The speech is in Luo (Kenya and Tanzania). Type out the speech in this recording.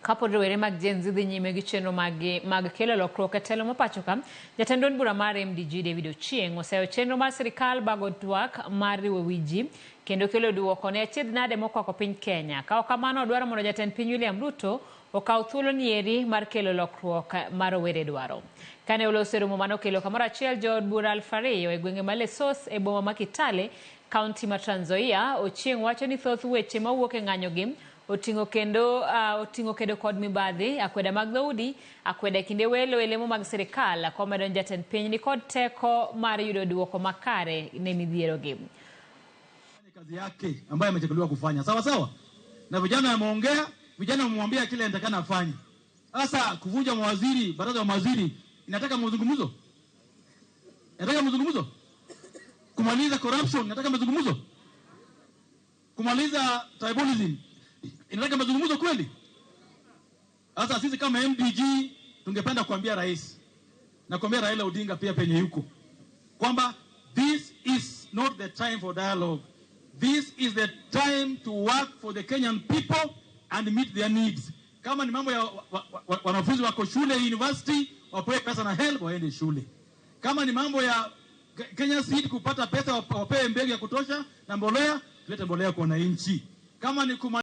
Kapod rowere mag Gen Z dhi nyime gi chenro maggi mag kelo lokruok e telo ma pacho ka, jatend duond bura mar MDG David Ochieng oseyo chenro mar sirikal bago twak mar riwo wi ji kendo kelo duoko ne achiedh nade mokwako piny Kenya. Ka ok kamano, odwaro mondo jatend piny William Ruto okaw thuolo nieri mar kelo lokruok ma rowere dwaro. Kane oloso e romo mane okelo kamoro achiel jood bura 2,000 e gwenge ma Lesos e boma ma Kitale, kaunti ma Trans Nzoia, Ochieng wacho ni thoth weche mawuok e ng'anyogi oting'o kendo oting'o kedo kod mibadhi, akweda mag dhoudi, akweda e kinde welo e lemo mag sirikal, komedo ni jatend piny nikod teko mar yudo duoko makare ne midhierogi. Kazi yake ambayo amechaguliwa kufanya sawa sawa, na vijana wameongea, vijana wamemwambia kile anatakana afanye. Sasa kuvunja mawaziri, baraza la mawaziri inataka mazungumzo, inataka mazungumzo. Kumaliza corruption inataka mazungumzo, kumaliza tribalism inataka mazungumzo kweli? Sasa sisi kama MDG tungependa kuambia rais na kuambia Raila Odinga pia penye yuko kwamba this is not the time for dialogue. This is the time to work for the Kenyan people and meet their needs. Kama ni mambo ya wanafunzi wako shule university, wapewe pesa na HELB waende shule. Kama ni mambo ya Kenya Seed kupata pesa, wapewe mbegu ya kutosha na mbolea, tulete mbolea kwa wananchi. Kama ni